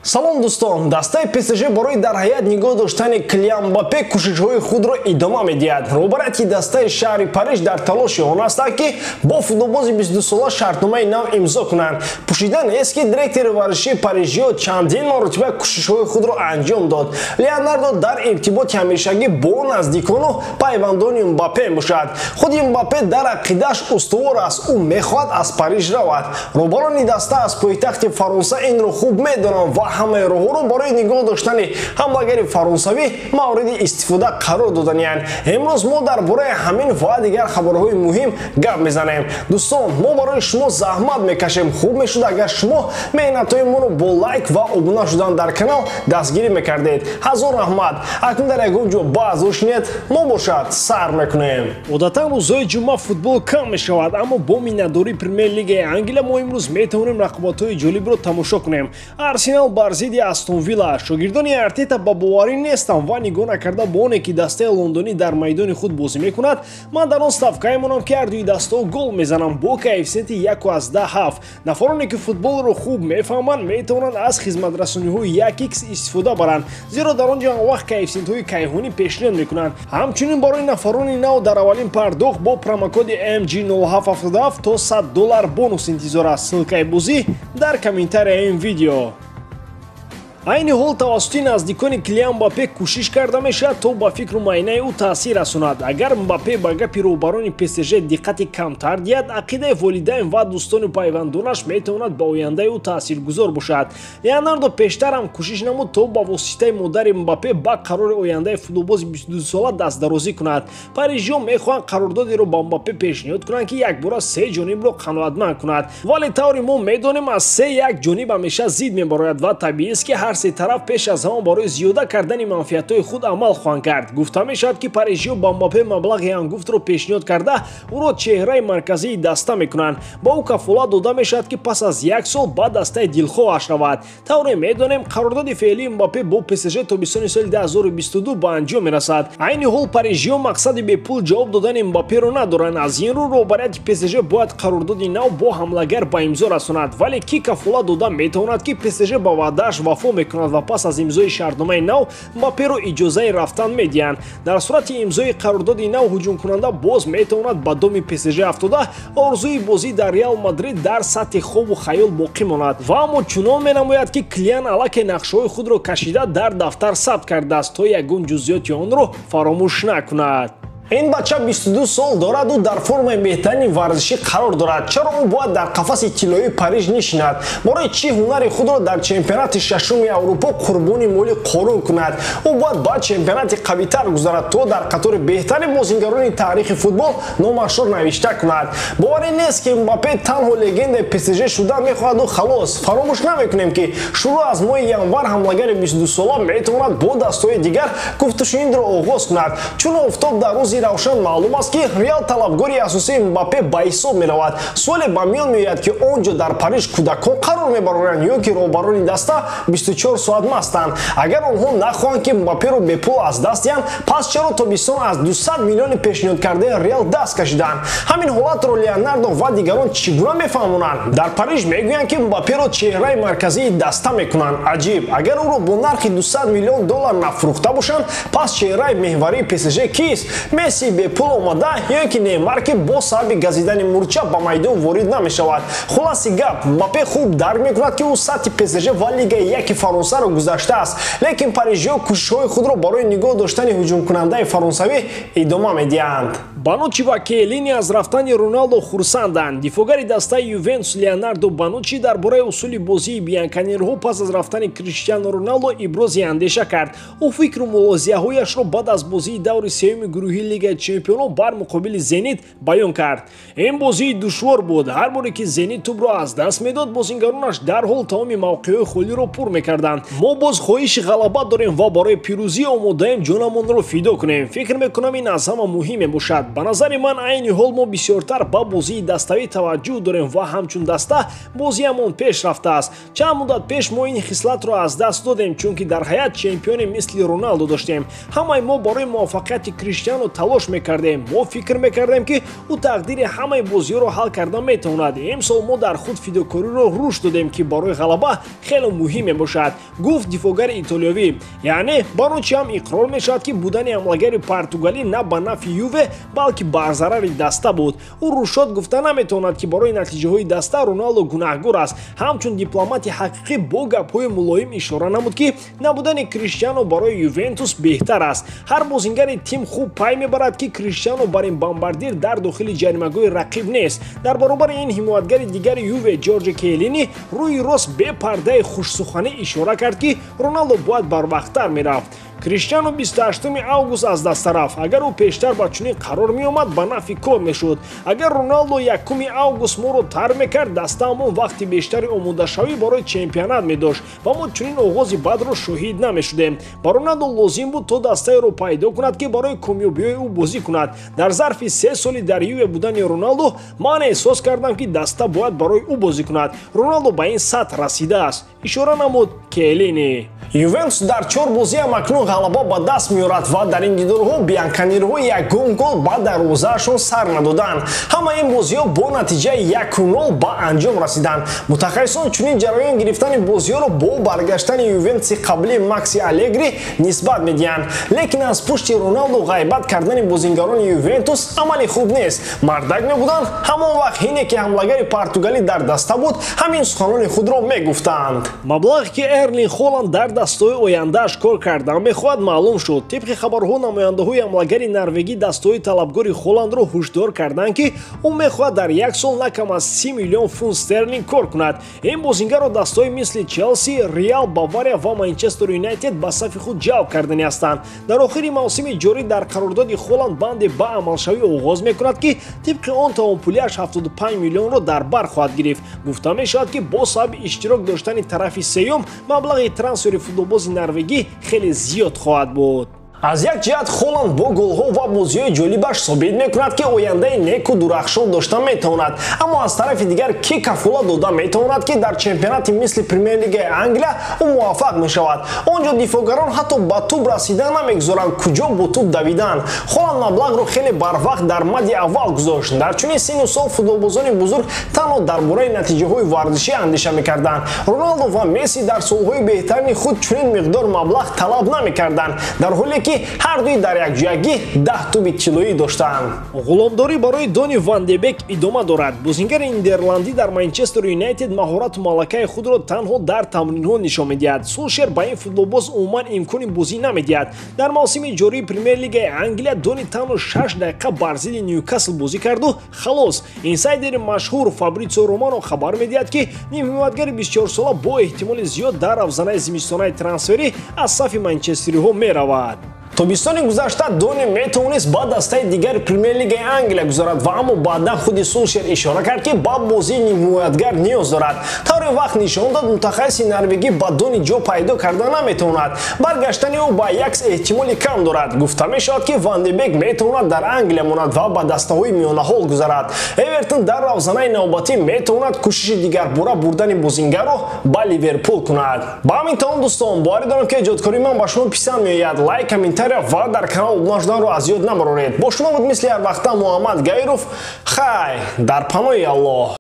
Салом дӯстон, дастаи ПСЖ барои дар ҳайат нигоҳ доштани Килиан Мбаппе кӯшишҳои худро идома медиҳад. Роҳбарияти дастаи шаҳри Париж дар талоши он ҳастанд, ки бо футболбози 22сола шартномаи нав имзо кунанд. Пӯшида нест, ки директори варзишии парижиё чандин маротиба кӯшишҳои худро анҷом дод. Леонардо дар иртиботи ҳамешагӣ бо наздикону пайвандони Мбаппе мебошад. Худи Мбаппе дар ақидааш устувор аст, ӯ мехоҳад аз Париж равад. Роҳбарони даста аз пойтахти Фаронса инро хуб медонанд ва ҳамаи роҳҳоро барои нигоҳ доштани ҳамлагари фаронсавӣ мавриди истифода қарор доданианд. Имрӯз мо дар бораи ҳамин ва дигар хабарҳои муҳим гап мезанем. Дӯстон, мо барои шумо заҳмат мекашем. Хуб мешуд, агар шумо меҳнатҳои моро бо лайк ва обуна шудан дар канал дастгирӣ мекардед. Ҳазор раҳмат. Акнун дар ягон ҷо баъзош нет, мо бошад сар мекунем. Одатан рӯзҳои ҷумъа футбол кам мешавад, аммо бо миннатдории Премер-лигаи Англия мо имрӯз метавонем рақобатҳои ҷолибро тамошо кунем. Арсенал бар зидди Астон Вилла. Шогирдони Артета ба боварӣ нестанд ва нигоҳ накарда бо оне, ки дастаи лондонӣ дар майдони худ бозӣ мекунад, ман дар он ставкае монам, ки ҳардуи дастаҳо гол мезананд бо коэффисиенти 1,7. Нафароне, ки футболро хуб мефаҳманд, метавонанд аз хизматрасониҳои 1x истифода баранд, зеро дар он ҷо вақт коэффисиентҳои кайҳонӣ пешниҳод мекунанд. Ҳамчунин барои нафарони нав дар аввалин пардохт бо промокоди MG0777 то $100 бонус интизор аст. Ссылкаи бозӣ дар комментарияи ин видео. Айни ҳол тавассути наздикони Килиан Мбаппе кӯшиш карда мешавад, то ба фикру муайинаи ӯ таъсир расонад. Агар Мбаппе ба гапи роҳбарони ПСЖ диққати камтар диҳад, ақидаи волидайн ва дӯстону пайвандонаш метавонад ба ояндаи ӯ таъсиргузор бошад. Леонардо пештар ҳам кӯшиш намуд, то ба воситаи модари Мбаппе ба қарори ояндаи футболбози 22сола дастдарозӣ кунад. Парижиё мехоҳанд қарордодеро ба Мбаппе пешниҳод кунанд, ки якбора се ҷонибро қаноатманд кунад. Вале тавре мо медонем, аз се як ҷониб ҳамеша зид мебарояд ва табиист, ки ҳар се тараф пеш аз ҳама барои зиёда кардани манфиатҳои худ амал хоҳанд кард. Гуфта мешавад, ки парижиё ба Мбаппе маблағи ҳангуфтро пешниҳод карда, ӯро чеҳраи марказии даста мекунанд. Ба ӯ кафолат дода мешавад, ки пас аз як сол ба дастаи дилхоҳаш равад. Тавре медонем, қарордоди феълии Мбаппе бо ПСЖ тобистони соли 2022 ба анҷом мерасад. Айни ҳол парижиё мақсади бепул ҷавоб додани Мбапперо надоранд. Аз ин рӯ роҳбарияти ПСЖ бояд қарордоди нав бо ҳамлагар ба имзо расонад. Вале кӣ кафолат дода метавонад, ки ПСЖ ба ваъдааш вафо мекунад ва пас аз имзои шартномаи нав Мбапперо иҷозаи рафтан медиҳанд? Дар сурати имзои қарордоди нав ҳуҷумкунанда боз метавонад ба доми ПСЖ афтода, орзуи бозӣ дар Реал Мадрид дар сатҳи хобу хаёл боқӣ монад. Ва аммо чунон менамояд, ки Килиан аллакай нақшаҳои худро кашида дар дафтар сабт кардааст, то ягон ҷузъиёти онро фаромӯш накунад. Ин бача 22 сол дорад, ӯ дар формаи беҳтарини варзишӣ қарор дорад. Чаро ӯ бояд дар қафаси тиллоии Париж нишинад? Барои чӣ ҳунари худро дар чемпионати шашуми Аврупо қурбони моли Қорун кунад? Ӯ бояд ба чемпионати қавитар гузарад, то дар қатори беҳтарин бозингарони таърихи футбол номашро навишта кунад. Боварӣ нест, ки Мбаппе танҳо легендаи ПСЖ шуда мехоҳаду халос. Фаромӯш намекунем, ки шурӯъ аз моҳи январ ҳамлагари 22сола метавонад бо дастҳои дигар гуфтушунидро оғоз кунад. Чун офтоб дар рӯзи равшан маълум аст, ки Реал талабгори асосии Мбаппе ба ҳисоб меравад. Суоле ба миён меояд, ки он ҷо дар Париж кӯдакон қарор мебароранд ё ки роҳбарони даста 24 соат мастанд. Агар онҳо нахоҳанд, ки Мбапперо бепул аз даст диҳанд, пас чаро тобистон аз 200 миллиони пешниҳодкардаи Реал даст кашиданд? Ҳамин ҳолатро Леонардо ва дигарон чӣ гуна мефаҳмонанд? Дар Париж мегӯянд, ки Мбапперо чеҳраи марказии даста мекунанд. Аҷиб, агар ӯро бо нархи 200 миллион доллар нафурӯхта бошанд, пас чеҳраи меҳварии ПСЖ кист? Месси бепул омада ё ки Неймар, ки бо сабаби газидани мурча ба майдон ворид намешавад? Хулоси гап, Мбаппе хуб дарк мекунад, ки ӯ сатҳи ПСЖ ва Лигаи яки Фаронсаро гузаштааст, лекин парижиё кӯшишҳои худро барои нигоҳ доштани ҳуҷумкунандаи фаронсавӣ идома медиҳанд. Бануччи ва Келлини аз рафтани Роналдо хурсанданд. Дифоъгари дастаи Ювентус Леонардо Бануччи дар бораи усули бозии бианканерҳо пас аз рафтани Криштиану Роналдо ибрози андеша кард. Ӯ фикру мулоҳизаҳояшро баъд аз бозии даври сеюми гурӯҳи Лигаи чемпионон бар муқобили Зенит баён кард. Ин бозии душвор буд. Ҳар боре ки Зенит тӯбро аз даст медод, бозингаронаш дарҳол тамоми мавқеъҳои холиро пур мекарданд. Мо боз хоҳиши ғалаба дорем ва барои пирӯзӣ омодаем ҷонамонро фидо кунем. Фикр мекунам, ин аз ҳама муҳим мебошад. Ба назари ман, айни ҳол мо бисёртар ба бозии даставӣ таваҷҷӯҳ дорем ва ҳамчун даста бозиамон пеш рафтааст. Чанд муддат пеш мо ин хислатро аз даст додем, чунки дар ҳаят чемпионе мисли Роналдо доштем. Ҳамаи мо барои муваффақияти Криштиану талош мекардем. Мо фикр мекардем, ки ӯ тақдири ҳамаи бозиҳоро ҳал карда метавонад. Имсол мо дар худ фидокориро рушд додем, ки барои ғалаба хеле муҳим мебошад, гуфт дифоъгари итолиёвӣ. Яъне Бонуччи ҳам иқрор мешавад, ки будани ҳамлагари португалӣ на ба нафъи Юве, балки бар зарари даста буд. Ӯ рӯшод гуфта наметавонад, ки барои натиҷаҳои даста Роналдо гунаҳгор аст. Ҳамчун дипломати ҳақиқӣ бо гапҳои мулоим ишора намуд, ки набудани Криштиану барои Ювентус беҳтар аст. Ҳар бозингари тим хуб пай мебарад, ки Криштиану бар ин бомбардир дар дохили ҷаримагоҳи рақиб нест. Дар баробари ин ҳимоятгари дигари Юве Ҷорҷо Келлини рӯи рост бепардаи хушсуханӣ ишора кард, ки Роналдо бояд барвақттар мерафт. Криштиану 28 август аз даста рафт. Агар ӯ пештар ба чунин қарор меомад, ба нафъи кор мешуд. Агар Роналдо 1 август моро тар мекард, дастаамон вақти бештари омодашавӣ барои чемпионат медошт ва мо чунин оғози бадро шоҳид намешудем. Ба Роналдо лозим буд, то дастаеро пайдо кунад, ки барои комёбиҳои ӯ бозӣ кунад. Дар зарфи 3 соли дар Юве будани Роналдо ман эҳсос кардам, ки даста бояд барои ӯ бозӣ кунад. Роналдо ба ин сатҳ расидааст, ишора намуд Келлини. Ювентус дар 4 бозиам акнун ғалаба ба даст меорад ва дар ин дидорҳо бианканерҳо ягон гол ба дарвозаашон сар надоданд. Ҳама ин бозиҳо бо натиҷаи 1-0 ба анҷом расиданд. Мутахассисон чунин ҷараён гирифтани бозиҳоро бо баргаштани Ювентуси қаблии Макси Алегри нисбат медиҳанд. Лекин аз пушти Роналдо ғайбат кардани бозингарони Ювентус амали хуб нест. Мардак мебуданд, ҳамон вақт ҳине ки ҳамлагари португалӣ дар даста буд, ҳамин суханони худро мегуфтанд. Маблағе ки Эрлинг Холанд дар дастаҳои ояндааш кор кардан мехоҳад, маълум шуд. Тибқи хабарҳо, намояндаҳои ҳамлагари норвегӣ дастаҳои талабгори Холандро ҳушдор карданд, ки ӯ мехоҳад дар як сол на кам аз 30 миллион фунт стерлинг кор кунад. Ин бозингарро дастаҳои мисли Челси, Реал, Бавария ва Манчестер Юнайтед ба сафи худ ҷалб кардани ҳастанд. Дар охири мавсими ҷорӣ дар қарордоди Холанд банде ба амалшавӣ оғоз мекунад, ки тибқи он тавонпулиаш 75 миллионро дар бар хоҳад гирифт. Гуфта мешавад, ки бо сабаби иштирок доштани тарафи сеюм маблағи трансфери футболбози норвегӣ хеле зиёд хоҳад буд. Аз як ҷиҳат Холанд бо голҳо ва бозиҳои ҷолибаш собит мекунад, ки ояндаи неку дурахшон дошта метавонад. Аммо аз тарафи дигар, ки кафола дода метавонад, ки дар чемпионати мисли Премер-лигаи Англия ӯ муваффақ мешавад? Он ҷо дифоъгарон ҳатто ба тӯб расида намегузоранд, куҷо бо тӯб давидан. Холанд маблағро хеле барвақт дар мадди аввал гузошт. Дар чунин синну сол футболбозони бузург танҳо дар бораи натиҷаҳои варзишӣ андеша мекарданд. Роналдо ва Месси дар солҳои беҳтарини худ чунин миқдор маблағ талаб намекарданд, дар ҳоле ки ҳар дуи дар якҷоягӣ 10 тӯби тиллоӣ доштанд. Ғуломдорӣ барои Дони Ван де Бек идома дорад. Бозингари нидерландӣ дар Манчестер Юнайтед маҳорату малакаи худро танҳо дар тамринҳо нишон медиҳад. Сулшер ба ин футболбоз умуман имкони бозӣ намедиҳад. Дар мавсими ҷории Премер-лигаи Англия Дони танҳо 6 дақиқа бар зидди Ньюкасл бозӣ карду халос. Инсайдери машҳур Фабритсио Романо хабар медиҳад, ки нимҳимоятгари 24сола бо эҳтимоли зиёд дар равзанаи зимистонаи трансферӣ аз сафи манчестериҳо меравад. Тобистони гузашта Дони метавонист ба дастаи дигари Премер-лигаи Англия гузарад ва аммо баъдан худи Сулшер ишора кард, ки ба бозии нимҳимоятгар ниёз дорад. Тавре вақт нишон дод, мутахассиси норвегӣ ба Дони ҷо пайдо карда наметавонад. Баргаштани ӯ ба Аякс эҳтимоли кам дорад. Гуфта мешавад, ки Ван де Бек метавонад дар Англия монад ва ба дастаҳои миёнаҳол гузарад. Эвертон дар равзанаи навбатӣ метавонад кӯшиши дигарбора бурдани бозингарро ба Ливерпул кунад. Ба ҳамин тамом, дӯстон, боварӣ дорам, ки эҷодкории ман ба шумо писанд меояд. Лайк, комментария ва дар канал обуна шуданро аз ёд набароред. Бо шумо буд мисли ҳар вақта Муҳаммад Гаиров. Хай, дар паноҳи Аллоҳ.